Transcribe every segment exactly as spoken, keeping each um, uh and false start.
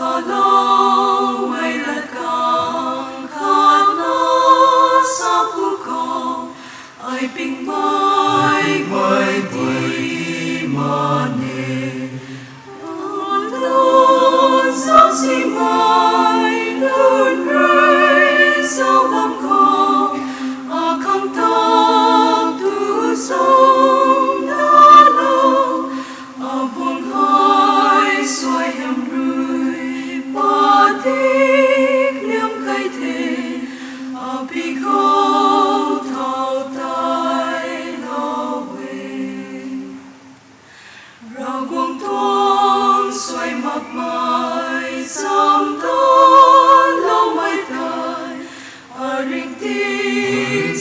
Kaloumei lat khang khatna sa pw khou, ai pingmei mei ti ma ne. Adan zauc simei nunc rui zauc lam khou, akhang tak tu zauc na lou. Abuang hei suaihiam rui padik liam kai the, abi khou thau tei lou e. Ravguangc tuang suai makmei cham taloumei tei, aringh ti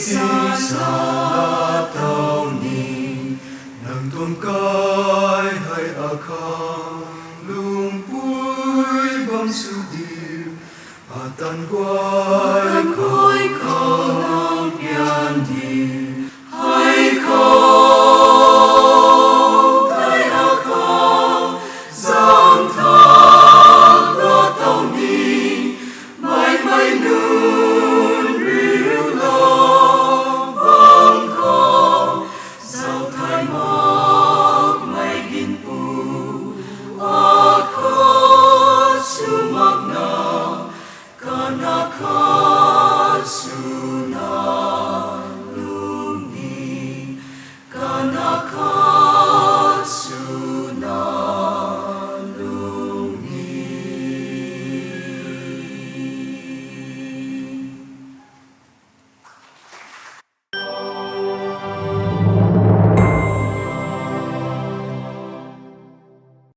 sa sa tow ni. Nang tuang kai hei akhang lungpui bam sw diu, atan guay